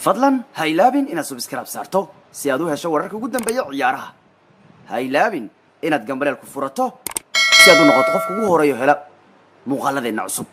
Fadlan ha ilaabin inaad subscribe saarto si aad u hesho wararka ugu dambeeya ciyaaraha. Ha ilaabin inaad gambaleel ku furato si aad u noqoto qofka ugu horeeyo hela muuqaaladeenna cusub.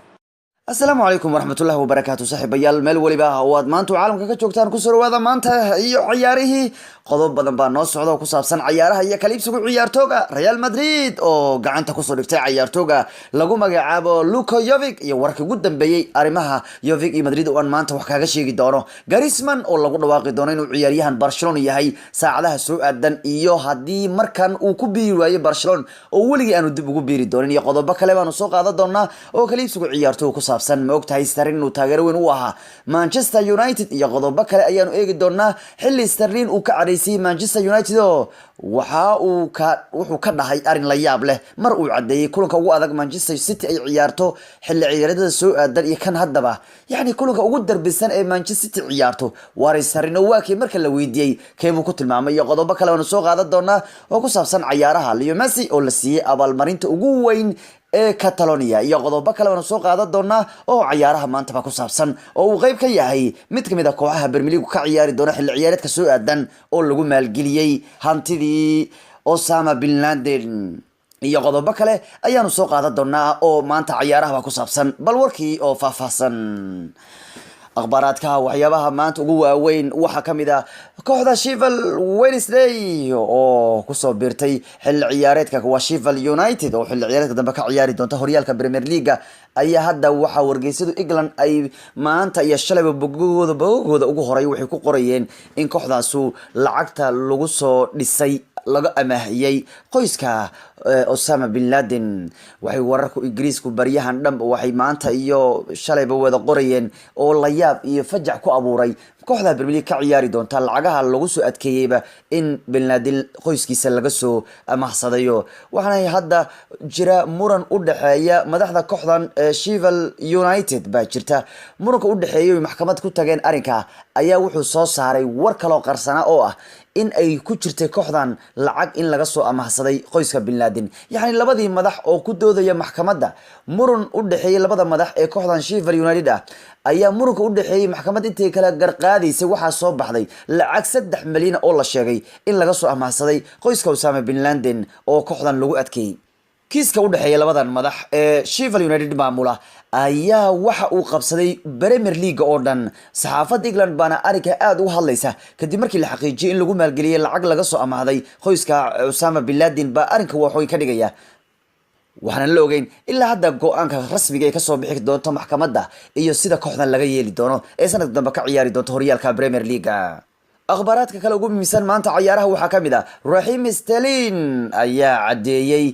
Asalaamu calaykum waraxmatullahi wabarakaatu, saaxiibayaal meel weliba oo aad maanta caalamka ka joogtaan, kusoo dhawaada maanta iyo ciyaarihii. Qodob badan baa noo socda oo ku saabsan cayaaraha iyo kala iibsigu ciyaartooga Real Madrid oo gacanta kusoo dhigtay ciyaartooga lagu magacaabo Luka Jovic iyo warka ugu dambeeyey arrimaha Jovic iyo Madrid oo aan maanta wax kaaga sheegi doono, Griezmann oo lagu dhawaaqi doono inuu ciyaaryahan Barcelona yahay saacadaha soo aadan, iyo haddii markan uu ku biiri waayo Barcelona oo weligii aanu dib ugu biiri doonin, iyo qodobo kale baanu soo qaadan doonaa oo kala iibsigu ciyaartooga ku saabsan. Ma ogtahay Sterling inuu taageero weyn u ahaa Manchester United? Iyo qodobo kale ayaanu eegi doonaa, xilli Sterling uu ka cadhaysay Manchester United oo waxa uu ka wuxuu ka dhahay arrin la yaab leh mar uu caddeeyey kulanka ugu adag Manchester City ay ciyaarto xilli ciyaareedada soo aadan iyo kan haddaba, yacni kulanka ugu darbisan ee Manchester City ciyaarto. Waray Sterling oo waa kii marka la weydiiyey keebuu ku tilmaamay? Iyo qodobo kale waanu soo qaadan doonaa oo ku saabsan cayaaraha. Leo Messi oo la siiyey abaalmarinta ugu weyn ee Catalonia iyo qodobo kale waanu soo qaadan doonaa oo cayaaraha maantaba ku saabsan, oo uu qeyb ka yahay mid kamid a kooxaha Premier League ka ciyaari doona xilli ciyaareedka soo aadan oo lagu maalgeliyey hantidii Osama bin Laden, iyo qodobo kale ayaanu soo qaadan doonaa oo maanta cayaarahaba ku saabsan. Bal warkii oo faahfaahsan. Akhbaaraadka waxyaabaha maanta ugu waaweyn waxaa ka mid ah kooxda Sheffield Wednesday oo kusoo biirtay xilli ciyaareedka, waa Sheffield United oo xilli ciyaareedka dambe ka ciyaari doonta horyaalka Premier League, ayaa hadda waxaa wargeysyadu England ay maanta iyo shalayba bogagooda ugu horay waxay ku qorayeen in kooxdaasu lacagta lagu soo dhisay laga amaahiyey qoyska Osama bin Laden. Waxay wararku Ingiriisku baryahan dhanba waxay maanta iyo shalayba wada qorayeen oo la yaab iyo fajac ku abuuray kooxda Premier League ka ciyaari doonta lacagaha lagu soo adkeeyeyba in bin Laden qoyskiisa laga soo amahsadayo. Waxaana hadda jira muran u dhexeeya madaxda kooxdan Sheffield United baa jirta. Muranka u dhexeeyay maxkamad ku tageen arrinka ayaa wuxuu soo saaray war kaloo qarsana oo ah in ay ku jirtay kooxdan lacag in laga soo amahsaday qoyska bin Laden. Yacni labadii madax oo ku doodaya maxkamadda, muran u dhexeeyay labada madax ee kooxdan Sheffield United ah ayaa muranka u dhexeeyey maxkamad intay kala garqaadaysay waxaa soo baxday lacag 3 milyan oo la sheegay in laga soo amahsaday qoyska Osama bin Laden oo kooxdan lagu adkeeyey. Kiiska u dhexeeya labadan madax ee Sheffield United maamula ayaa waxa uu qabsaday Premier League oo dhan. Saxaafadda England baana arrinka aada uga hadlaysa kadib markii la xaqiijiyay in lagu maalgeliyey lacag laga soo amahday qoyska Osama bin Laden baa arrinka waxooy ka dhigaya. Waxaana la ogeyn ilaa hadda go-aanka rasmiga ee kasoo bixi doonto maxkamadda iyo sida kooxdan laga yeeli doono ee sanadka dambe ka ciyaari doonto horyaalka Premier League. Akhbaaraadka kale ugu muhiimsan maanta cayaaraha waxaa ka mid ah Raheem Sterling ayaa caddeeyey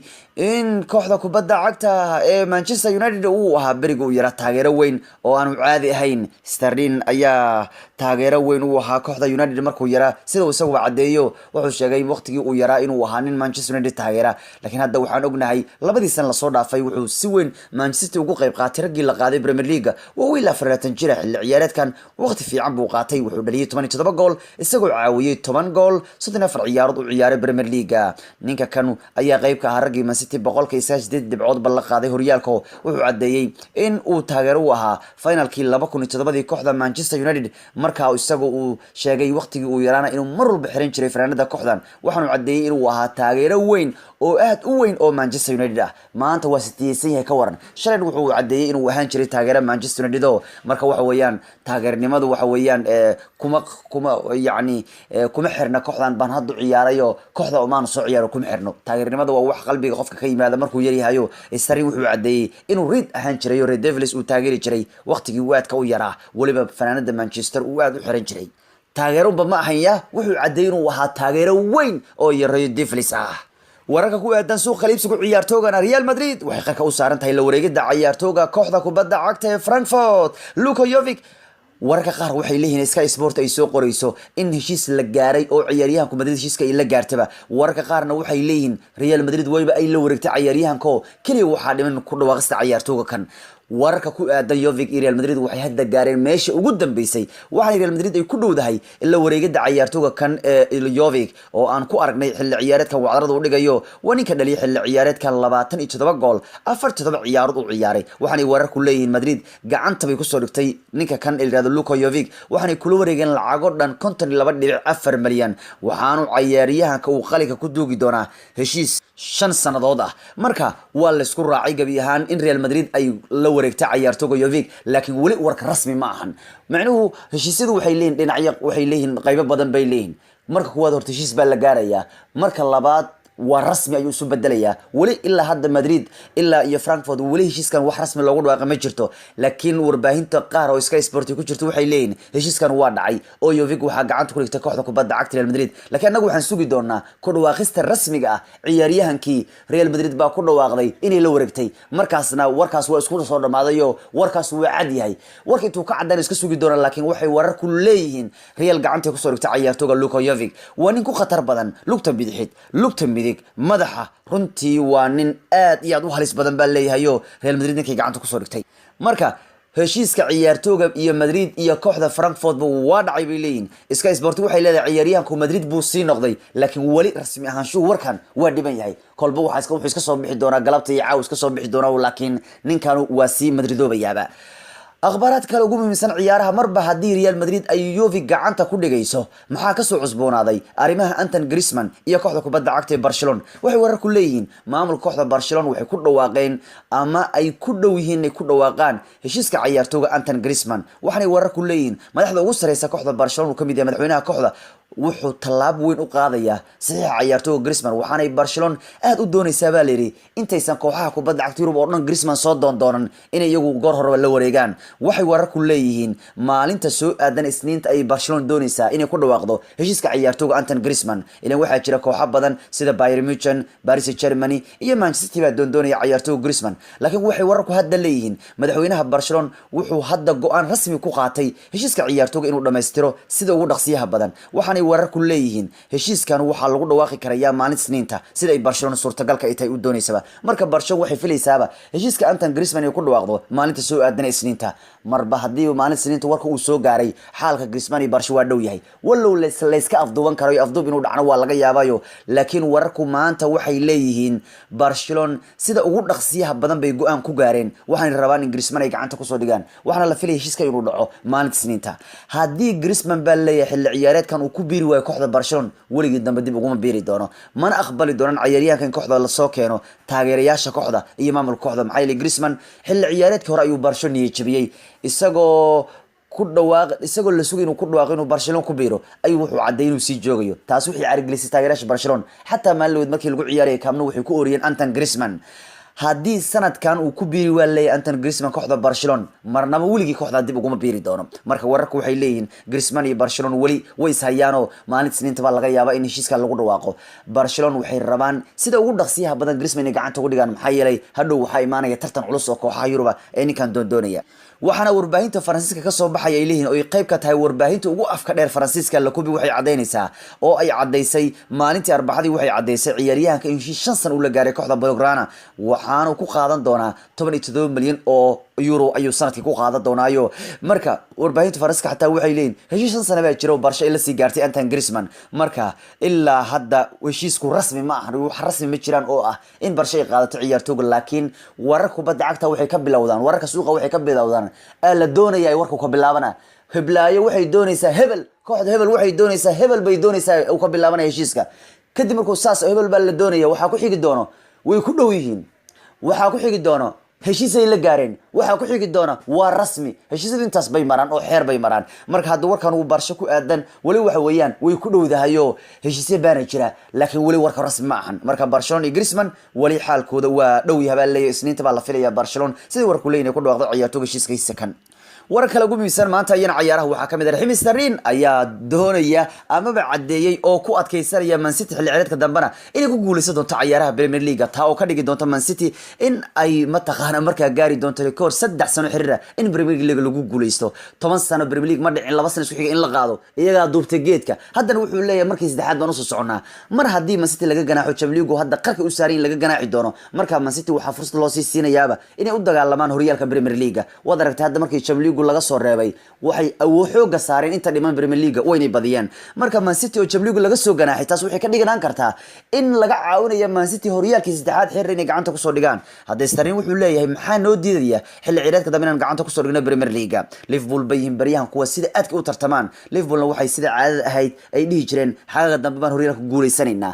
in kooxda kubadda cagta ee Manchester United uu ahaa beriga uu yaraa taageero weyn oo aanu caadi ahayn. Sterling ayaa taageero weyn uu ahaa kooxda United markuu yaraa, sida uu isaguba caddeeyo. Wuxuu sheegay waqtigii uu yaraa inuu ahaa nin Manchester United taageera, laakiin hadda waxaan ognahay labadii san lasoo dhaafay wuxuu si weyn Manchester ugu qayb qaatay raggii la qaaday Premier League. Waa wiil 24 jira. Xilli ciyaareedkan waqti fiican buu qaatay. Wuxuu dhaliyay 17 gool isagoo caawiyey 10 gool, 34 ciyaarood u ciyaaray Premier League. Ninka kan ayaa qayb ka ahaa raggii Man City 198 dhibcood ba la qaaday horyaalka. Wuxuu caddeeyey in uu taageero u ahaa finalkii 2007-dii kooxda Manchester United, markaa isaga uu sheegay waqtigii uu yaraana inuu mar walba xiran jiray fanaanada kooxdan. Waxaanu caddeeyey inuu ahaa taageero weyn oo aad u weyn oo Manchester United ah. Maanta waa sitiyeysan yahay, ka waran? Shalayna wuxuu caddeeyey inuu ahaan jiray taageero Manchester United. Oo marka waxa weeyaan taageernimadu waxa weeyaan kuma yacni kuma xirna kooxdan baan hadda ciyaarayo, kooxda umaana soo ciyaaro, kuma xirno. Taageernimada waa wax qalbiga qofka ka yimaada markuu yaryahayo. Sterling wuxuu caddeeyey inuu Red ahaan jiray oo Red Devils uu taageeri jiray waqtigii uu aadka u yaraa, weliba fanaanada Manchester uu aad u xiran jiray. Taageerunba ma ahan ya, wuxuu caddeeyey inuu ahaa taageero weyn oo iyo Red Devils ah. Wararka ku aadan suuqa kala iibsigu ciyaartoogana, Real Madrid waxay qarka u saaran tahay la wareegida ciyaartooga kooxda kubadda cagta ee Frankfurt, Luka Jovic. Wararka qaar waxay leeyihiin, Sky Sport ay soo qorayso, in heshiis la gaaray oo ciyaaryahanku Madrid heshiiska ay la gaartaba. Wararka qaarna waxay leeyihiin Real Madrid wayba ay la wareegtay ciyaaryahanko, keliya waxaa dhiman ku dhawaaqista ciyaartooga kan. Wararka ku aadan Jovic iyo Real Madrid waxay hadda gaareen meesha ugu dambeysay, waxaana Real Madrid ay ku dhowdahay la wareegida cayaartooga kan ee Jovic, oo aan ku aragnay xilli ciyaareedkan wacdarada u dhigayo. Waa ninka dhaliyay xilli ciyaareedkan 27 gool, 4 7 ciyaarood u ciyaaray. Waxaanay wararku leeyihiin Madrid gacanta bay kusoo dhigtay ninka kan la yihahdo Luka Jovic, waxaanay kula wareegeen lacago dhan 52.4 milyan. Waxaanu cayaaryahanka uu qalinka ku duugi doonaa heshiis 5 sannadood ah. Marka waa laysku raacay gebi ahaan in Real Madrid ay la wareegta cayaartooga Jovic, laakiin weli warka rasmi ma ahan. Macnuhu heshiisyadu waxay leeyihin dhinacyo, waxay leeyihiin qaybo badan bay leeyihin. Marka kuwaad horta heshiis baa la gaarayaa, marka labaad waa rasmi ayuu isu bedelayaa. Weli ilaa hadda Madrid ilaa iyo Frankfurt weli heshiiskan wax rasmi loogu dhawaaqa ma jirto, laakiin warbaahinta qaar oo Sky Sport ku jirto waxay leeyihin heshiiskan waa dhacay oo Jovic waxaa gacanta ku dhigtay kooxda kubadda cagta Real Madrid. Laakiin annagu waxaan sugi doonaa ku dhawaaqista rasmiga ah. Ciyaaryahankii Real Madrid baa ku dhawaaqday inay la wareegtay, markaasna warkaas waa isku soo dhamaaday oo warkaas waa cad yahay. Warka intuu ka cadaan iska sugi doonaa, laakiin waxay wararku leeyihiin Real gacantay kusoo dhigtay cayaartooga Luka Jovic. Waa nin ku khatar badan lugta bidixid, lugta midig, madaxa. Runtii waa nin aad iyo aad u halis badan baa leeyahayo Real Madrid ninkay gacanta kusoo dhigtay. Marka heshiiska ciyaartooga iyo Madrid iyo kooxda Frankfurtba waa dhacay bay leeyihin. Sky Sport waxay leedahay ciyaaryahanku Madrid buu sii noqday, laakiin weli rasmi ahaanshuhu warkan waa dhiban yahay. Kolba waxaa wuxuu iska soo bixi doonaa galabta iyo caaw iska soo bixi doonaa, laakiin ninkanu waa sii madridoobayaaba. Akhbaaraad kale ugu muhiimsan ciyaaraha: marba haddii Real Madrid ay Jovic gacanta ku dhigayso, maxaa kasoo cusboonaaday arrimaha Antoine Griezmann iyo kooxda kubadda cagta ee Barcelona? Waxay wararku leeyihiin maamulka kooxda Barcelona waxay ku dhawaaqeen ama ay ku dhow yihiin inay ku dhawaaqaan heshiiska cayaartooga Antoine Griezmann. Waxaanay wararku leeyihiin madaxda ugu sareysa kooxda Barcelona, uu kamid yahay madaxweynaha kooxda, wuxuu tallaab weyn u qaadayaa saxiixa cayaartooga Griezmann. Waxaanay Barcelona aada u doonaysaa baa layidhi intaysan kooxaha kubadda cagta Yurub oo dhan Griezmann soo doondoonan inay iyagu goor horeba la wareegaan. Waxay wararku leeyihiin maalinta soo aadan Isniinta ay Barcelona doonaysaa inay ku dhawaaqdo heshiiska cayaartooga Antoine Griezmann. Ilan waxaa jira kooxo badan sida Bayern Munich, Paris Germany iyo Manchester City baa doondoonaya cayaartooga Griezmann, laakiin waxay wararku hadda leeyihiin madaxweynaha Barcelona wuxuu hadda go-aan rasmi ku qaatay heshiiska ciyaartooga inuu dhammaystiro sida ugu dhaqsiyaha badan. Waxaanay wararku leeyihiin heshiiskan waxaa lagu dhawaaqi karayaa maalin Isniinta, sida ay Barcelona suurtagalka ay tahay u doonaysaba. Marka Barcelona waxay filaysaaba heshiiska Antoine Griezmann inay ku dhawaaqdo maalinta soo aadan Isniinta. Marba haddii maalin Isniinta warka uu soo gaaray, xaalka Griezmann iyo Barca waa dhow yahay, wallow layska afduuban karo, afduub inuu dhacno waa laga yaabayo. Laakiin wararku maanta waxay leeyihiin Barcelona sida ugu dhaqsiyaha badan bay go-aan ku gaareen, waxaana rabaan in Griezmann ay gacanta kusoo dhigaan. Waxaana la filaya heshiiska inuu dhaco maalinta Isniinta. Haddii Griezmann baa leeyahay xilli ciyaareedkan uu ku biiri waayo kooxda Barcelona, weligii dambe dib uguma biiri doono, mana aqbali doonaan cayaaryahanka in kooxda lasoo keeno taageerayaasha kooxda iyo maamulka kooxda. Maxaa yeelay Griezmann xilli ciyaareedkii hore ayuu Barcelona niyad jabiyey, isagoo ku dhawaaq, isagoo la sugay inuu ku dhawaaqo inuu Barcelona ku biiro, ayuu wuxuu cadday inuu sii joogayo. Taas waxay carigelisay taageerayaasha Barcelona. Xataa maalin markii lagu ciyaarayay Camp Nou waxay ku oriyeen Antoine Griezmann. Haddii sanadkan uu ku biiri waa leeyahay Antoine Griezmann kooxda Barcelona, marnaba weligii kooxdaa dib uguma biiri doono. Marka wararku waxay leeyihiin Griezmann iyo Barcelona weli way ishayaanoo maalinta Isniinta baa laga yaabaa in heshiiska lagu dhawaaqo. Barcelona waxay rabaan sida ugu dhaqsiyaha badan Griezmann inay gacanta ugu dhigaan, maxaa yeelay hadhow waxaa imaanaya tartan culus oo kooxaha Yuruba ee ninkan doondoonaya. Waxaana warbaahinta Faransiiska kasoo baxaya ay leeyihiin, oo ay qayb ka tahay warbaahinta ugu afka dheer Faransiiska, L'Equipe, waxay caddaynaysaa oo ay caddaysay maalintii Arbacadii, waxay caddaysay ciyaaryahanka in heshiis 5 san uu la gaaray kooxda Blaugrana, waxaanu ku qaadan doonaa 17 milyan oo euro ayuu sanadkii ku qaadan doonaayo. Marka warbaahinta Faransiiska xataa waxay leeyihin heshiis 5 sano baa jira oo Barca ay lasii gaartay Antoine Griezmann. Marka ilaa hadda heshiisku rasmi ma ahan, wax rasmi ma jiraan oo ah in Barca ay qaadato ciyaartooga, laakiin wararka kubadda cagta waxay ka bilowdaan, wararka suuqa waxay ka bilowdaan la doonaya ay warku ka bilaabana. Heblaayo waxay doonaysaa hebel, kooxda hebel waxay doonaysaa hebel bay doonaysaa uu ka bilaabanaya heshiiska. Kadib markuu saas hebel baa la doonaya, waxaa ku xigi doono way ku dhow yihiin, waxaa ku xigi doono heshiisay la gaareen, waxaa ku xigi doona waa rasmi. Heshiisyadu intaas bay maraan oo xeer bay maraan. Marka hadda warkan uu Barca ku aadan weli waxa weeyaan way ku dhowdahayo, heshiisya baana jira, laakiin weli warka rasmi ma ahan. Marka Barcelona iyo Griezmann weli xaalkooda waa dhow yahay baa leeyahay. Isniinta baa la filaya Barcelona sidai warku leeyahay ku dhawaaqdo ciyaartooga heshiiskiisa kan. Warar kale ugu muhiimsan maanta iyana cayaaraha waxaa kamid ah Raheem Sterling ayaa doonaya amaba caddeeyey oo ku adkaysanaya Man City xilli ciyaareedka dambena inay ku guuleysan doonto cayaaraha Premier League, taa oo ka dhigi doonto Man City in ay mataqaana markaa gaari doonto record 3 sano xiriira in Premier League lagu guuleysto. 10 sano Premier League ma dhicin 2 sano isku xiga in la qaado. Iyagaa duubtay geedka. Haddana wuxuu leeyahay markii saddexaad baan usoo soconaa. Mar haddii Man City laga ganaaxo Champions League, hadda qarka u saaran in laga ganaaxi doono, marka Man City waxaa fursad loo sii siinayaaba inay u dagaalamaan horyaalka Premier League. Waad aragtay hadda markii Champions League laga soo reebay, waxay awoo xooga saareen inta dhiman Premier League, waynay badiyeen. Marka Man City oo Champions League laga soo ganaaxay, taas waxay ka dhiganaan kartaa in laga caawinayo Man City horyaalkii saddexaad xiriir inay gacanta kusoo dhigaan. Hadda Sterling wuxuu leeyahay, maxaa noo diidaya xilli ciyaareedka dambe inaan gacanta kusoo dhigno Premier League? Liverpool bay yihiin baryahan kuwa sida aadka u tartamaan. Liverpoolna waxay sida caadada ahayd ay dhihi jireen, xagaga dambe baan horyaalka guuleysanaynaa.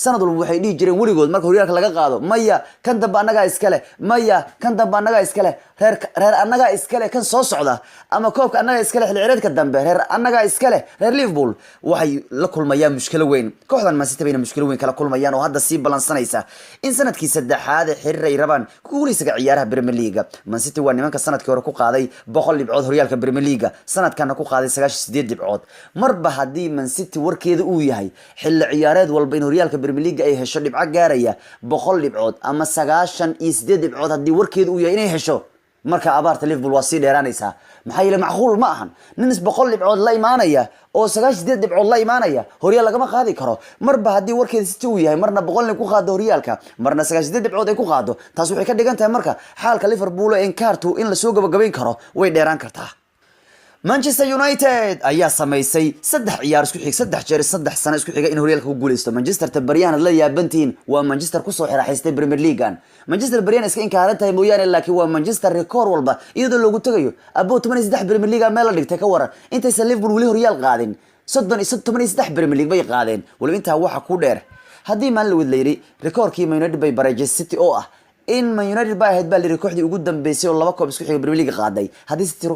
Sanad walba waxay dhihi jireen weligood marka horyaalka laga qaado, maya, kan dambe annagaa iskale, maya, kan dambe annagaa iskale, reer reer annagaa iskale, kan soo socda ama koobka annagaa iskale xilli ciyaareedka dambe, reer annagaa iskale. Reer Liverpool waxay la kulmayaan mushkilo weyn. Kooxdan Man City bayna mushkilo weyn kala kulmayaan oo hadda sii balansanaysa in sanadkii saddexaad ee xiriir ay rabaan ku guuleysaga ciyaaraha Premier League. Man City waa nimanka sanadkii hore ku qaaday 100 dhibcood horyaalka Premier League, sanadkana ku qaaday 98 dhibcood. Marba haddii Man City warkeeda uu yahay xilli ciyaareed walba in horyaalka Premier League ay hesho dhibco gaaraya 100 dhibcood ama 98 dhibcood, haddii warkeeda uu yahay inay hesho, marka abaarta Liverpool waa sii dheeraanaysaa. Maxaa yeele, macquul ma ahan nin is 100 dhibcood la imaanaya oo 98 dhibcood la imaanaya horyaal lagama qaadi karo. Marba haddii warkeeda City uu yahay marna 100 nin ku qaado horyaalka, marna 98 dhibcood ay ku qaado, taas waxay ka dhigan tahay marka xaalka Liverpool ee inkaartu in lasoo gabagabayn karo way dheeraan kartaa. Manchester United ayaa samaysay saddex ciyaar isku xig, saddex jeer 3 sano isku xiga in horyaalka ku guuleysto. Manchester baryahan ad la yaabantihiin waa Manchester kusoo xiraxaystay Premier League-an. Manchester baryahan iska inkaaran tahay mooyaane, laakiin waa Manchester record walba iyadoo loogu tagayo. Abo 13 Premier League meel la dhigtay, ka waran? Intaysan Liverpool weli horyaal qaadin, soddon iyo 13 Premier League bay qaadeen. Waliba intaa waxa ku dheer, haddii maalin lawid la yidhi recordkii Man United bay bareejay City, oo ah in Man United ba ahayd baa la yidhi kooxdii ugu dambeysay oo laba koob isku xiga Premier League qaaday, haddii City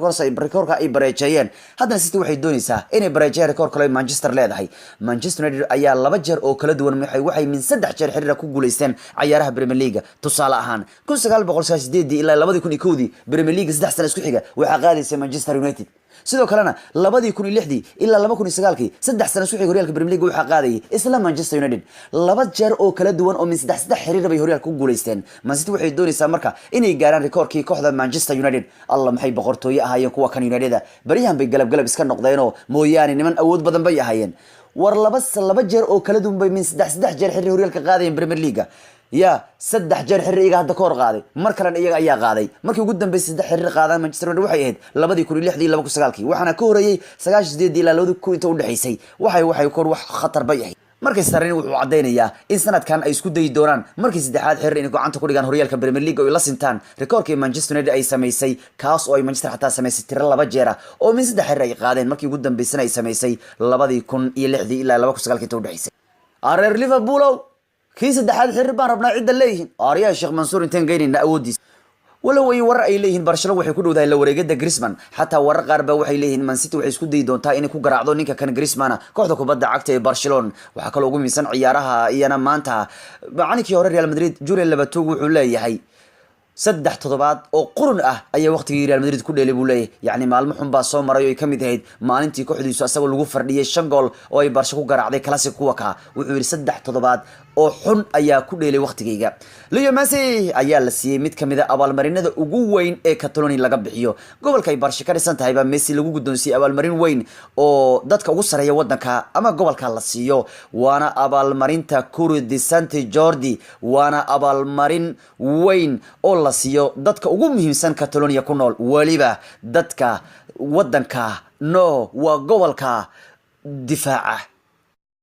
recordka ay bareejeeyeen, haddana City waxay doonaysaa inay bareejeeyaan record kale ay Manchester leedahay. Manchester United ayaa laba jeer oo kala duwan waxay min saddex jeer xiriira ku guuleysteen cayaaraha Premier League. Tusaale ahaan, 1998-dii ilaa 2001-dii Premier League 3 sano isku xiga waxaa qaadaysay Manchester United. Sidoo kalena 2006-dii ilaa 2009-kii 3 sano isku xiga horyaalka Premier League waxaa qaadayay isla Manchester United. Laba jeer oo kala duwan oo min saddex saddex xiriir bay horyaalka ku guuleysteen. Man City waxay doonaysaa marka inay gaaraan recordkii kooxda Manchester United. Alla, maxay boqortooyo ahaayeen kuwa kan United! Baryahan bay galab galab iska noqdeenoo mooyaane niman awood badan bay ahaayeen. War laba jeer oo kala duwan bay min saddex saddex jeer xiriir horyaalka qaadayeen Premier League. Ya saddex jeer xiriir iyaga hadda ka hor qaaday, mar kalena iyaga ayaa qaaday. Markii ugu dambeysay saddex xiriir qaadaan Manchester United waxay ahayd 2006-dii, 2009-kii, waxaana ka horeeyey 98-dii ilaa 2000 inta udhexaysay. Waxay kor wax khatar bay ahayd. Markay Sterling wuxuu caddaynayaa in sanadkan ay isku dayi doonaan markii saddexaad xiriir inay gacanta ku dhigaan horyaalka Premier League oo ay la sintaan recordkii Manchester United ay samaysay, kaas oo ay Manchester xataa samaysay tiro laba jeer ah oo min saddex xiriir ay qaadeen, markii ugu dambeysana ay samaysay 2006-dii ilaa 2009-kii inta udhexaysay. Reer Liverpoolow, kii saddexaad xiriir baan rabnaa cidda leeyihiin. Aryaha Sheekh Mansuur inteen geynayna awooddiisa? Walow ay warar ay leeyihiin Barcelona waxay ku dhowdahay la wareegada Griezmann, xataa warar qaar ba waxay leeyihiin Man City waxay isku dayi doontaa inay ku garaacdo ninka kan Griezmann kooxda kubadda cagta ee Barcelona. Waxaa kaloo ugu miisan ciyaaraha iyana maanta, macalinkii hore Real Madrid Julen Lopetegui wuxuu leeyahay 3 toddobaad oo qurun ah ayaa waqtigii Real Madrid ku dheelay, buu leeyahay. Yacni maalmo xun baa soo maray oo ay kamid ahayd maalintii kooxdiisu asagoo lagu fardhiyay 5 gool oo ay Barsha ku garaacday Classic kuwa kaa. Wuxuu yidhi 3 toddobaad oo xun ayaa ku dheelay waqtigayga. Leo Messi ayaa la siiyey mid kamid a abaalmarinada ugu weyn ee Catalonia laga bixiyo. Gobolka ay Barsha ka dhisan tahay baa Messi lagu guddoonsiiyey abaalmarin weyn oo dadka ugu sareeya wadanka ama gobolka la siiyo, waana abaalmarinta Creu de Sant Jordi, waana abaalmarin weyn oo la siiyo dadka ugu muhiimsan Catalonia ku nool, weliba dadka wadanka no waa gobolka difaaca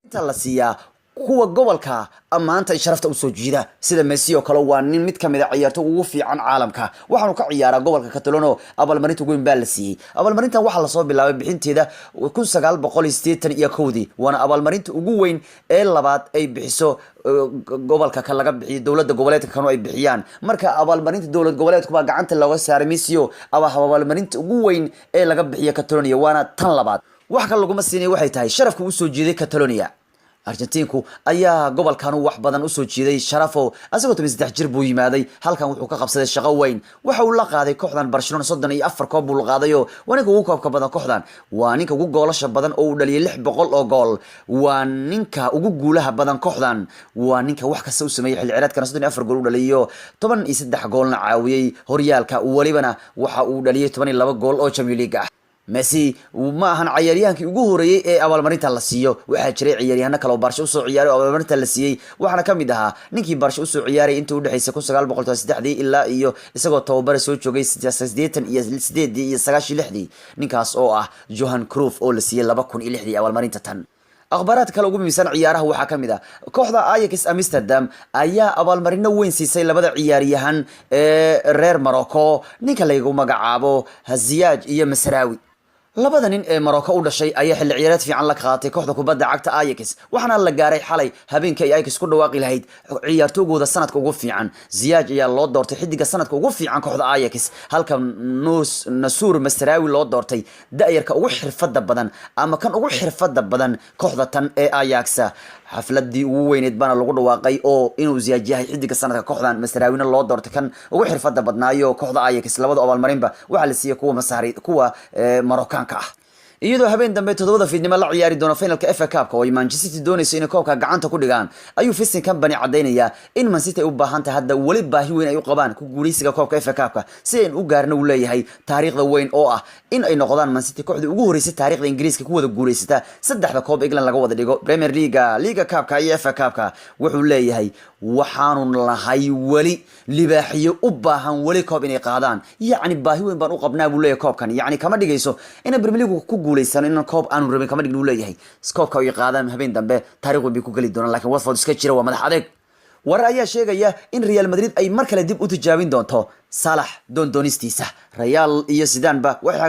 inta la siiyaa kuwa gobolka ammaanta ay sharafta usoo jiida, sida Messi oo kale. Waa nin mid kamid a ciyaarto ugu fiican caalamka, waxaanu ka ciyaaraa gobolka Catalono. Abaalmarinta ugu weyn baa la siiyey. Abaalmarintan waxaa lasoo bilaabay bixinteeda 1981-dii, waana abaalmarinta ugu weyn ee labaad ay bixiso gobolka kan laga bixiyo, dowladda goboleedka kanu ay bixiyaan. Marka abaalmarinta dowlad goboleedku baa gacanta looga saaray Messi oo abaalmarinta ugu weyn ee laga bixiyo Catalonia, waana tan labaad. Wax kale laguma siinay, waxay tahay sharafka usoo jiiday Catalonia. Argentinku ayaa gobolkan wax badan usoo jiiday sharafo. Asagoo 13 jir buu yimaaday halkan, wuxuu ka qabsaday shaqo weyn. Waxa uu la qaaday kooxdan Barcelona 34 koob buu la qaadayo. Waa ninka ugu koobka badan kooxdan, waa ninka ugu goolasha badan oo uu dhaliyay 600 oo gool, waa ninka ugu guulaha badan kooxdan, waa ninka wax kasta u sameeyey. Xilli ciyaareedkana 34 gool u dhaliyo, 13 goolna caawiyey horyaalka, welibana waxa uu dhaliyay 12 gool oo Champions League ah. Messi ma ahan ciyaaryahaankii ugu horeeyey ee abaalmarinta la siiyo. Waxaa jiray ciyaaryahano kale oo Barca usoo ciyaaray oo abaalmarinta la siiyey. Waxaana kamid ahaa ninkii Barca usoo ciyaaray intii udhexaysay 1903-dii ilaa iyo isagoo tababare soo joogay 88-dii iyo 96-dii, ninkaas oo ah Johan Cruyff oo la siiyey 2006-dii abaalmarinta tan. Akhbaaraad kale ugu muhiimsan ciyaaraha waxaa ka mid ah kooxda Ajax Amsterdam ayaa abaalmarino weyn siisay labada ciyaaryahan ee reer Morocco, ninka lagu magacaabo Ziyech iyo Mazraoui. Labada nin ee Morocco u dhashay ayaa xilli ciyaareed fiican la qaatay kooxda kubadda cagta Ajax, waxaana la gaaray xalay habeenkii ay Ajax ku dhawaaqi lahayd ciyaartoogooda sanadka ugu fiican. Ziyech ayaa loo doortay xidiga sanadka ugu fiican kooxda Ajax, halka Noussair Mazraoui loo doortay da'yarka ugu xirfada badan ama kan ugu xirfada badan kooxda tan ee Ajax. Xafladii ugu weyneed baana lagu dhawaaqay oo inuu Ziyech yahay xidiga sanadka kooxdan, Mazraouina loo doortay kan ugu xirfada badnaayo kooxda Ajax. Labada abaalmarinba waxaa la siiyey kuwa Masaari, kuwa Maroccaanka ah. Iyadoo habeen dambe 7-da fiidnimo la ciyaari doono finalka FA Cup-ka oo ay Manchester City doonayso inay koobka gacanta ku dhigaan, ayuu Vincent Kompany cadaynayaa in Man City ay u baahan tahay hadda weli baahi weyn ay u qabaan ku guuleysiga koobka FA Cup-ka, si ayn u gaarna, uu leeyahay, taariikhda weyn oo ah in ay noqdaan Man City kooxdii ugu horeysay taariikhda Ingiriiska ku wada guuleysata saddexda koob England laga wada dhigo, Premier League, League Cup-ka iyo FA Cup-ka. Wuxuu leeyahay, waxaanu lahay weli libaaxiyo u baahan weli koob inay qaadaan. Yacni baahi weyn baan u qabnaa, buu leeyahay, koobkan. Yacni kama dhigayso inaan Premier League ku guuleysano inaan koob aanu rabin, kama dhigin, uu leeyahay. Koobka ay qaadaan habeen dambe taariikh weyn bay ku geli doonaan, laakiin Watford iska jira, waa madax adeeg. Warar ayaa sheegaya in Real Madrid ay mar kale dib u tijaabin doonto Saalax doondoonistiisa. Real iyo Zidaneba waxay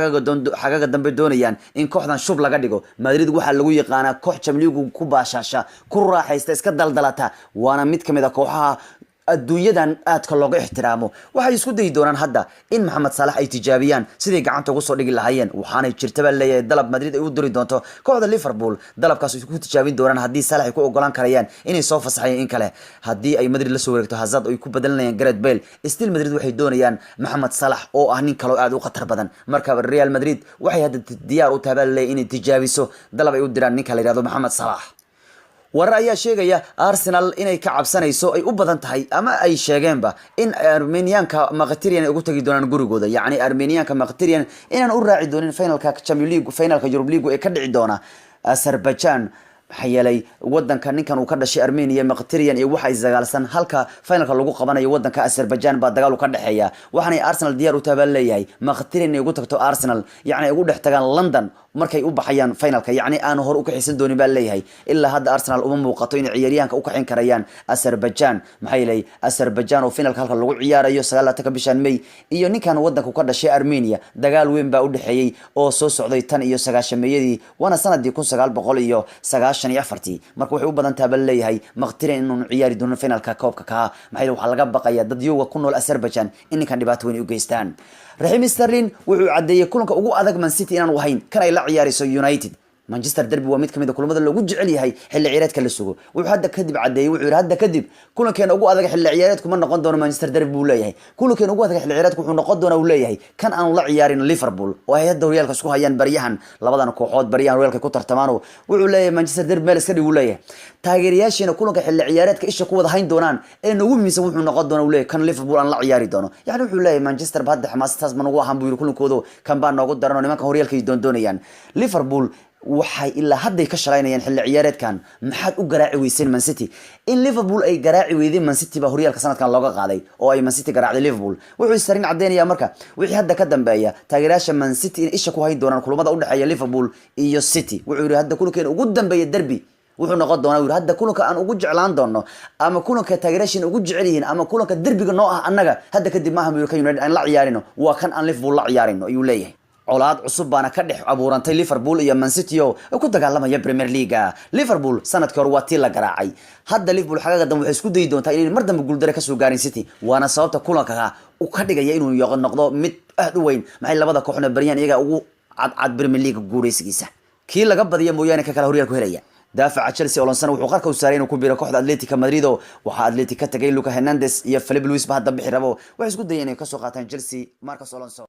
xagaga dambe doonayaan in kooxdan shub laga dhigo. Madrid waxaa lagu yaqaanaa koox Champions League ku baashaasha, ku raaxaysta, iska daldalata, waana mid kamid a kooxaha adduunyadan aadka looga ixtiraamo. Waxay isku dayi doonaan hadda in Maxamed Saalax ay tijaabiyaan siday gacanta ugu soo dhigi lahaayeen, waxaanay jirta baa leeyahay dalab Madrid ay u diri doonto kooxda Liverpool. Dalabkaas ay ku tijaabin doonaan haddii Saalax ay ku ogolaan karayaan inay soo fasaxayeen in kale. Haddii ay Madrid la soo wareegto Hazard ay ku bedelanayaan Gareth Bale, still Madrid waxay doonayaan Maxamed Saalax oo ah nin kaloo aad u khatar badan. Marka Real Madrid waxay hadda diyaar u tahay baa leeyahay inay tijaabiso dalab ay u diraan ninka la yihahdo Maxamed Saalax. Warar ayaa sheegaya Arsenal inay ka cabsanayso, ay u badan tahay ama ay sheegeenba, in Armenianka Mkhitaryan ay ugu tagi doonaan gurigooda. Yacni Armenianka Mkhitaryan inaan u raaci doonin finalka Champions League, finalka Europe League ee ka dhici doona Azerbaijan, maxaa yeelay wadanka ninkan uu ka dhashay Armenia Mkhitaryan iyo waxa isdagaalsan halka finalka lagu qabanayo wadanka Azerbaijan baa dagaal ka dhexeeya. Waxaanay Arsenal diyaar u tahay baa leeyahay Mkhitaryan inay ugu tagto Arsenal, yacni ay ugu dhex tagaan London markay u baxayaan finalka, yacni aanu hore u kaxisan doonin baa leeyahay. Ilaa hadda Arsenal uma muuqato inay ciyaaryahanka u kaxin karayaan Azerbaijan, maxaa yeelay Azerbaijan oo finalka halka lagu ciyaarayo 29-ka bishan May iyo ninkan wadanka ka dhashay Armenia dagaal weyn baa u dhexeeyey oo soo socday tan iyo sagaashameeyadii, waana sanadii 1994-tii. Marka waxay u badan tahay baa leeyahay Mkhitaryan inuunu ciyaari doonin finalka koobka kaa, maxaa yeelay waxaa laga baqayaa dadyowga ku nool Azerbaijan in ninkan dhibaato weyn ay u geystaan. Raheem Sterling wuxuu caddeeyey kulanka ugu adag Man City inaanu ahayn kan ay la ciyaarayso United. Manchester derby waa mid kamid a kulamada loogu jecel yahay xilli ciyaareedka la sugo. Wuxuu hadda kadib caddeeyey, wuxuu yihi, hadda kadib kulankeena ugu adag xilli ciyaareedku ma noqon doono Manchester derby, buu leeyahay. Kulankeena ugu adag xilli ciyaareedku wuxuu noqon doonaa, uu leeyahay, kan aanu la ciyaarin Liverpool oo ay hadda horyaalka isku hayaan baryahan. Labadan kooxood baryahan horyaalka ku tartamaan. Wuxuu leeyahay, Manchester derby meel iska dhig, uu leeyahay. Taageerayaashiina kulanka xilli ciyaareedka isha ku wada hayn doonaan ee noogu muhiimsan wuxuu noqon doonaa, uu leeyahay, kan Liverpool aan la ciyaari doono. Yani wuxuu leeyahay, Manchester ba hadda xamaasadtaas ma nagu ahan, buu yiri, kulankoodu kan baa noogu daran oo nimanka horyaalka ay doondoonayaan. Liverpool waxay ilaa hadday ka shalaynayaan xilli ciyaareedkan, maxaad u garaaci weyseen Man City? In Liverpool ay garaaci weydeen Man City baa horyaalka sanadkan looga qaaday oo ay Man City garaacday Liverpool. Wuxuu Sterling caddeynaya marka wixii hadda ka dambeeya taageerayaasha Man City inay isha ku hayn doonaan kulamada udhexeeya Liverpool iyo City. Wuxuu yihi, hadda kulankeena ugu dambeeya derby wuxuu noqon doonaa, yiri, hadda kulanka aan ugu jeclaan doono ama kulanka taageerayaashiina ugu jecel yihiin ama kulanka derbiga noo ah annaga hadda kadib maaha, buu yiri, kan United aan la ciyaarino, waa kan aan Liverpool la ciyaarino, ayuu leeyahay. Colaad cusub baana ka dhex abuurantay Liverpool iyo Man City oo ku dagaalamaya Premier League. Liverpool sanadkii hore waa tii la garaacay. Hadda Liverpool xagaga dambe waxay isku dayi doontaa inay mar dambe guuldare kasoo gaarin City, waana sababta kulanka u ka dhigaya inuu noqdo mid aad u weyn. Maxay labada kooxna baryahan iyaga ugu cadcad Premier League guuleysigiisa, kii laga badiya mooyaane ka kale horyaalku helaya. Daafaca Chelsea Alonso wuxuu qarka u saaray inuu ku biiro kooxda Atletico Madrid, oo waxaa Atletico ka tagay Luka Hernandez iyo Filipe Luis ba hadda bixi rabo. Waxay isku dayeen inay kasoo qaataan Chelsea Marcos Alonso.